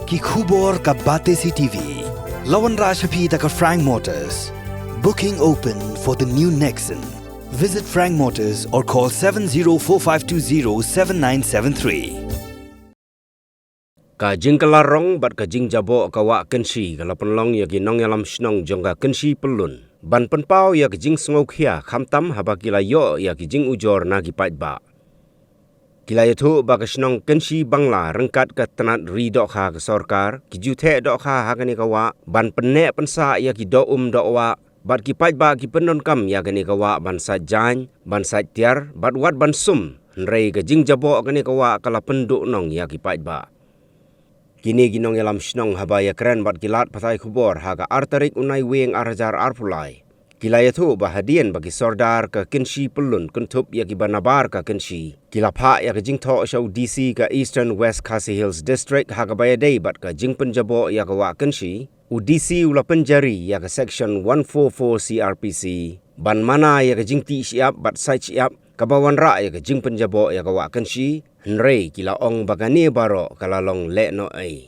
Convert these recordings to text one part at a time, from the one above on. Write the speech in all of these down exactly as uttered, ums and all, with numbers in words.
Ki khubor ka Batesi T V. La wanrah sha phi da ka Frank Motors. Booking open for the new Nexon. Visit Frank Motors or call seven zero four five two zero seven nine seven three. Ka jingkylla rong bad ka jingjaboh ka Wah Kynshi ka la pynlong ïa ki nongïalam shnong jong ka Kynshi Pyllun ban pynpaw ïa ka jingsngewkhia, khamtam haba ki la ïoh ïa ki jingujor na ki paidbah. Ki la ïathuh ba ka shnong Kynshi Bangla ryngkat ka tnat ri dohkha ka sorkar ki ju theh dohkha ha kane ka wah ban pynneh pynsah ïa ki doh um doh wah, bad ki paidbah ki pyndonkam ïa kane ka wah ban sait jaiñ, ban sait tiar bad wat ban sum. Hynrei ka jingjaboh kane ka wah ka la pynduhnong ïa ki paidbah. Kine ki nongïalam shnong haba ïakren bad ki lad pathai khubor ha ka ar tarik u Naiwieng ar hajar arphew lai, ki la ïathuh ba hadien ba ki sordar ka Kynshi Pyllun kynthup ïa kiba nabar ka Kynshi, ki la phah ïa ka jingthoh sha u D C ka Eastern West Khasi Hills District ha kaba ïadei bad ka jingpynjaboh ïa ka Wah Kynshi. U D C u la pynjari ïa ka Section one four four C R P C ban mana ïa ka jingtih shyiap bad sait shyiap, kaba wanrah ïa ka jingpynjaboh ïa ka Wah Kynshi. Hynrei ki la ong ba kane baroh ka la long lehnohei.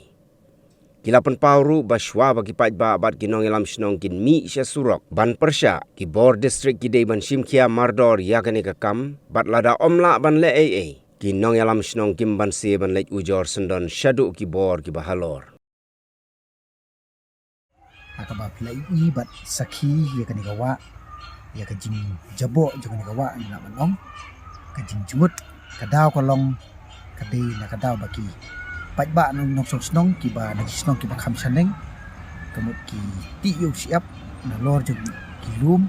Ki la pynpaw ruh ba shuwa ba ki paidbah bad ki nongïalam shnong kin mih sha surok ban pyrshah, ki bor district ki dei ban shim khia mardor ïa kane ka kam, bad lada ym lah ban leh ei ei, ki nongïalam shnong kim banse ban leit ujor syndon shaduh ki bor kiba halor. Ha kaba phi la ïohi bad sakhi ïa kane ka wah, ïa ka jingjaboh jong kane ka wah, ngi lah ban ong ka jingjngut, ka daw ka long ka dei na ka daw ba ki paidbah nong, nongshong shnong kiba na ki shnong kiba kham shaneng, ka mut ki tih ïa u shyiap nalor jong ki lum,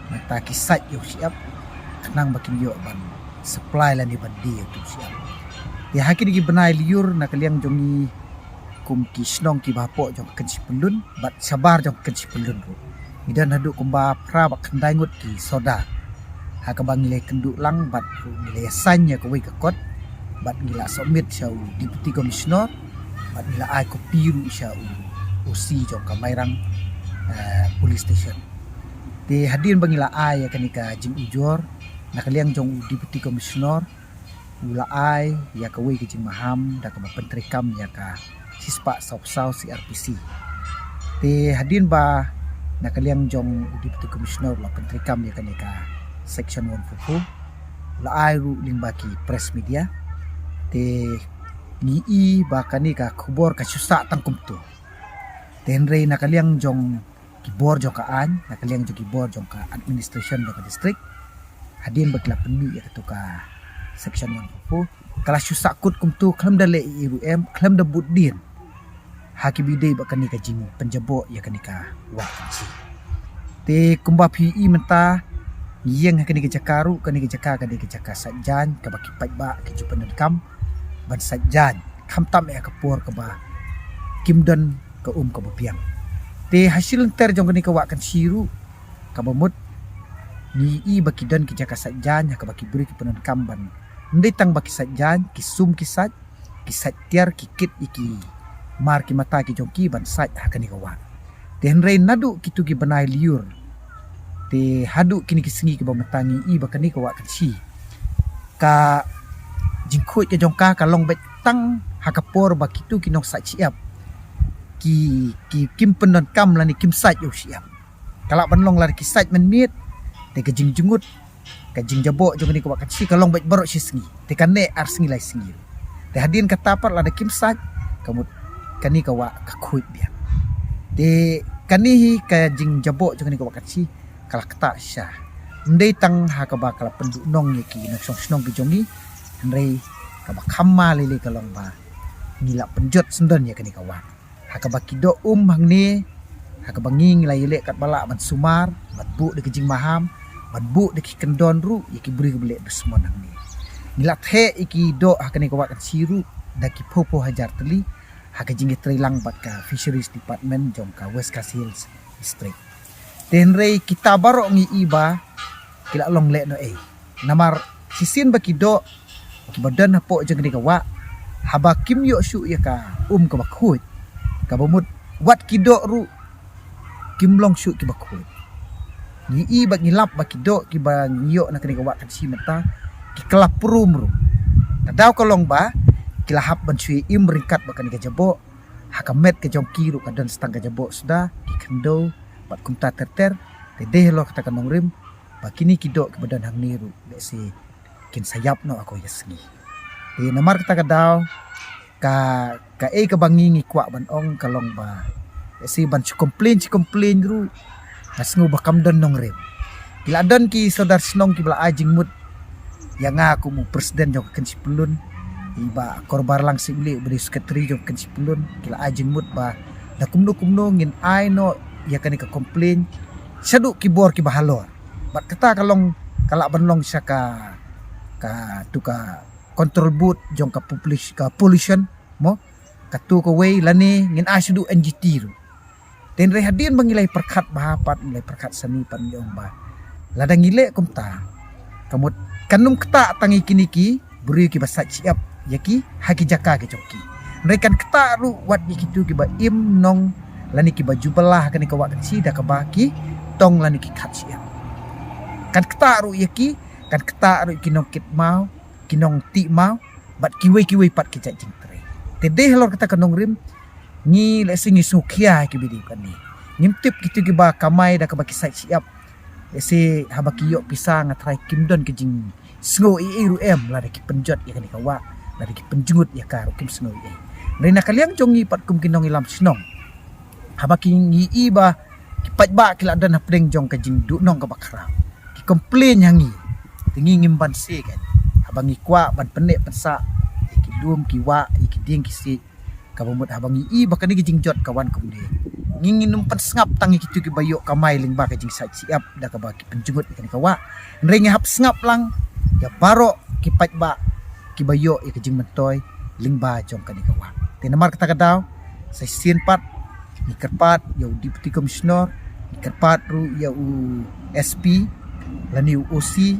nangta ki sait ïa u shyiap khnang ba kin ïoh ban supply lane ban die ïa u shyiap. Te ha kine ki bnai lyiur na ka liang jong ngi kum ki shnong kiba hapoh jong ka Kynshi Pyllun bad shabar jong ka Kynshi Pyllun ruh, ngi don haduh kumba phra bad khyndai ngut ki sordar. Ha kaba ngi la kynduh lang bad ruh ngi la ïasain ïa kawei ka kot bad ngi la submit sha u Deputy Commissioner bad ngi la ai kopi ruh sha u O C jong ka Mairang, eh, Police Station. Te hadien ba ngi la ai ïa kane ka jingujor, na ka liang jong u Deputy Commissioner u la ai ïa kawei ka jingmaham da kaba pyntreikam ïa ka shispah sawphew saw C R P C. Te hadien ba na ka liang jong u Deputy Commissioner u la pyntreikam ïa kane ka Section one four four, u la ai ruh lyngba ki press media. Te ngi i ba kane ka khubor ka shu sah tang kumto. Te hynrei na ka liang jong ki bor jong ka aiñ, na ka liang jong ki bor jong ka administration jong ka district, hadien ba ki la pynmih ïa kato ka Section one four four, ka la shu sahkut kumto, khlem da leh ei ei ruh em, khlem da bud dien ha kiba ïadei bad kane ka jingpynjaboh ïa kane ka Wah Kynshi. Te kumba phi i mynta, ngi ïeng ha kane ka jaka ruh, kane ka jaka ka dei ka jaka sait jaiñ kaba ki paidbah ki ju pyndonkam ban sait jaiñ, khamtam ïa ka por kaba kim don ka um kaba biang. Te ha shi lynter jong kane ka Wah Kynshi ruh, kaba mut ngi i ba ki don ki jaka sait jaiñ ha kaba ki briew ki pyndonkam ban, ym dei tang ba ki sait jaiñ, ki sum ki sait, ki sait tiar, ki kit ïa ki mar ki mata ki jong ki ban sait ha kane ka wah. Te hynrei naduh kito ki bnai lyiur te haduh kine ki sngi kiba mynta ngi i ba kane ka Wah Kynshi ka jingkhuid ka jong ka ka long beit tang ha ka por ba kito ki nongsait shyiap ki, ki kim pyndonkam lane kim sait ïa u shyiap. Ka lah ban long lada ki sait mynmiet, te ka jingjngut, ka jingjaboh jong kane ka Wah Kynshi ka long beit baroh shi sngi, te ka neh ar sngi lai sngi. Te hadien kata pat lada kim sait, ka mut kane ka wah ka khuid biang. Te kane hi ka jingjaboh jong kane ka Wah Kynshi ka la ktah shisha. Ym dei tang ha kaba ka la pynduhnong ïa ki nongshong shnong ki jong ngi, hynrei kaba kham ma lei lei ka long ba ngi la pynjot syndon ïa kane ka wah. Ha kaba ki doh um hangne, ha kaba ngi ngi la ïaleh katba lah ban sumar, ban buh da ki jingmaham, ban buh da ki kyndon ruh ïa ki briew kiba leh dusmon hangne. Ngi la theh ïa ki doh ha kane ka Wah Kynshi ruh da ki phew phew hajar tylli ha ka jingïatreilang bad ka Fisheries Department jong ka West Khasi Hills District. Te hynrei kita baroh ngi i ba ki la long lehnohei. Namar shisien ba ki doh kiba don hapoh jong kane ka wah, haba kim ïoh shuh ïa ka um kaba khuid, kaba mut wat ki doh ruh kim long shuh kiba khuid. Ngi i ba ngi lap ba ki doh kiba ngi ïoh na kane ka Wah Kynshi mynta ki kylla prum ruh. Ka daw ka long ba ki la hap ban shu im ryngkat bad kane ka jaboh, Ha ka met ka jong ki ruh ka don stang ka jaboh suda, ki khyndew bad kumta ter ter. Te dei halor kata ka nongrim ba kine ki doh kiba don hangne ruh lehse kin sa ïap noh ha kawei ka sngi. Te namar kata ka daw ka, kaei kaba ngi ngi kwah ban ong ka long ba lehse ban shu complain, shu complain ruh nga sngew ba kam don nongrim. Ki la don ki sordar shnong kiba la ai jingmut ïa nga kum u president jong ka Kynshi Pyllun, i Bah Korbar Lang Syiemlieh uba dei secretary jong ka Kynshi Pyllun, ki la ai jingmut ba da kumno kumno ngin ai noh ïa kane ka complain shaduh ki bor kiba halor. Bad kata ka long, ka lah ban long sha ka, katu ka control board jong ka publish, ka pollution mo, katu kawei lane ngin ai shaduh N G T ruh. Te hynrei hadien ba ngi la ïa pyrkhat bha pat, ngi la ïa pyrkhat sani pat, ngi ong ba lada ngi leh kumta, ka mut kan nym ktah tang ïa kine ki briew kiba sait shyiap ïa ki ha ki jaka ki jong ki. Hynrei kan ktah ruh wat ïa kitu kiba im nong lane kiba ju bylla ha kane ka wah Kynshi da kaba ki tong lane ki khat shyiap. Kan ktah ruh ïa ki, kan ktah ruh ïa ki nongkit maw, ki nongtih maw bad kiwei kiwei pat ki jait jingtrei. Te dei halor kata ka nongrim ngi lehse ngi sngewkhia ha kiba dei kane. Ngim tip kitu kiba kamai da kaba ki sait shyiap, lehse haba ki ïoh pisa nga tharai kim don ka jingsngew ei ei ruh em, lada ki pynjot ïa kane ka wah, lada ki pynjngut ïa ka ruh kim sngew ei ei. Hynrei na ka liang jong ngi pat kum ki nongïalam shnong, haba ki, ngi i ba ki paidbah ki la don hapdeng jong ka jingduhnong kaba khraw, ki complain ha ngi, te ngi ngim banse kan. Haba ngi kwah ban pynneh pynsah ïa ki lum ki wah, ïa ki dieng ki siej, kaba mut haba ngi i ba kane ka jingjot ka wan kumne, ngi ngin nym pynsngap tang ïa kitu kiba ïoh kamai lyngba ka jingsait shyiap da kaba ki pynjngut ïa kane ka wah. Hynrei ngi hap sngap lang ïa baroh ki paidbah kiba ïoh ïa ka jingmyntoi lyngba jong kane ka wah. Te namar kata ka daw sa shisien pat ngi kyrpad ïa u Deputy Commissioner, ngi kyrpad ruh ïa u S P lane u O C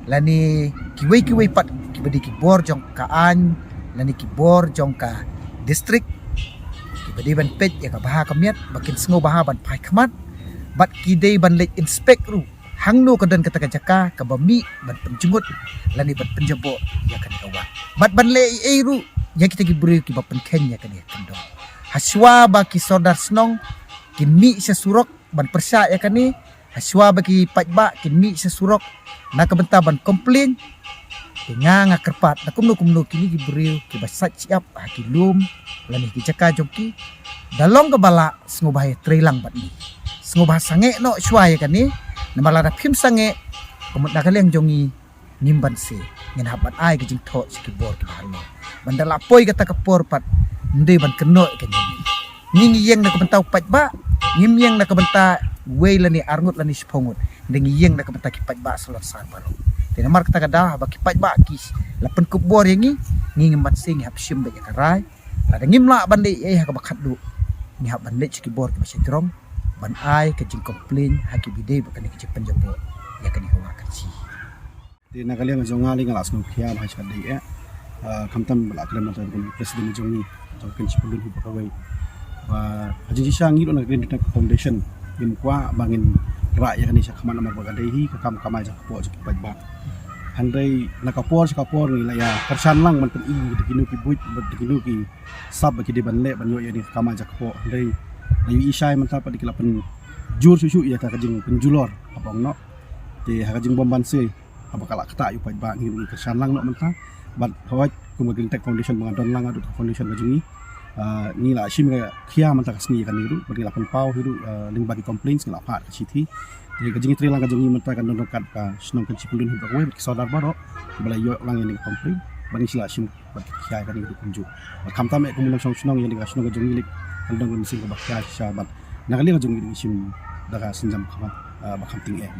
lane kiwei kiwei pat kiba dei ki bor jong ka aiñ lane ki bor jong ka district, kiba dei ban peit ïa ka bha ka miat ba kin sngew bha ban phai khmat, bad ki dei ban leit inspect ruh hangno ka don kata ka jaka kaba mih ban pynjngut lane ban pynjaboh ïa kane ka wah, bad ban leh ei ei ruh ïa kita ki briew kiba pynkheiñ ïa kane ka kyndong. Hashwa ba ki sordar shnong kin mih sha surok ban pyrshah ïa kane, hashwa ba ki paidbah kin mih sha surok na ka bynta ban complain, te nga nga kyrpad na kumno kumno kine ki briew kiba sait shyiap ha ki lum lane ki jaka jong ki, da long kaba lah sngewbha ïatreilang bad ngi, sngewbha sangeh noh shuwa ïa kane. Namar lada phim sangeh, ka mut na ka liang jong ngi ngim banse, ngin hap ban ai ka jingthoh sha ki bor kiba halor. Ban da la poi kata ka por pat ym dei ban kynnoh ïa ka jong ngi. Ngi ngi ïeng na ka bynta u paidbah, ngim ïeng na ka bynta wei lane arngut lane shiphew ngut. Hynrei ngi ïeng na ka bynta ki paidbah salonsar baroh. Te namar kata ka daw haba ki paidbah ki la pynkup bor ïa ngi, ngi ngim banse, ngi hap shim beit ïa ka rai. Lada ngim lah ban leh ei ei ha kaba khatduh, ngi hap ban leit sha ki bor kiba sha jrong ban ai ka jingcomplain ha kiba dei bad kane ka jingpynjaboh ïa kane ka wah Kynshi. Te na ka liang jong nga lei nga la sngewkhia bha shadei eh. Ah, khamtam ba la kren na ka president jong ngi jong ka Kynshi Pyllun hi ba kawei. Ba ha jingshisha ngi ruh na ka Green Tech Foundation ngim kwah ba ngin rah ïa kane sha khmat namar ba ka dei hi ka kam kamai jong ka pop jong ki paidbah. Hynrei na ka por sha ka por ngi la ïa kyrshan lang ban pyni da kino ki buit, ban da kino ki sap ba ki dei ban leh ban ïoh ïa kane ka kamai jong ka pop. Hynrei la ïohi shai mynta pat da ki la pynjur shuh shuh ïa ka, ka jingpynjulor haba ong noh. Te ha ka jingbym banse haba ka la ktah ïa u paidbah ngi ruh ngi kyrshan lang noh mynta. Bad hooid kum ka Green Tech Foundation ba nga don lang haduh ka foundation ka jong ngi, ah, ngi la shim ka khia mynta ka sngi ïa kane ruh bad ngi la pynpaw hi ruh, ah, lyngba ki complaints ngi la phah ka shithi. Te ka jingïatreilang ka jong ngi mynta kan don ryngkat ka shnong Kynshi Pyllun hi ba kawei bad ki sordar baroh kiba la ïoh lang ïa kane ka complaint bad ngi sa la shim bad ki khia ïa kane ruh kumjuh. Bad khamtam eh kum u nongshong shnong ïa kane ka shnong ka jong ngi lei kan don ka mynsiem kaba khia shisha bad na ka liang ka jong ngi ruh ngi shim da ka sienjam khmat, ah, ba kham tyngeh.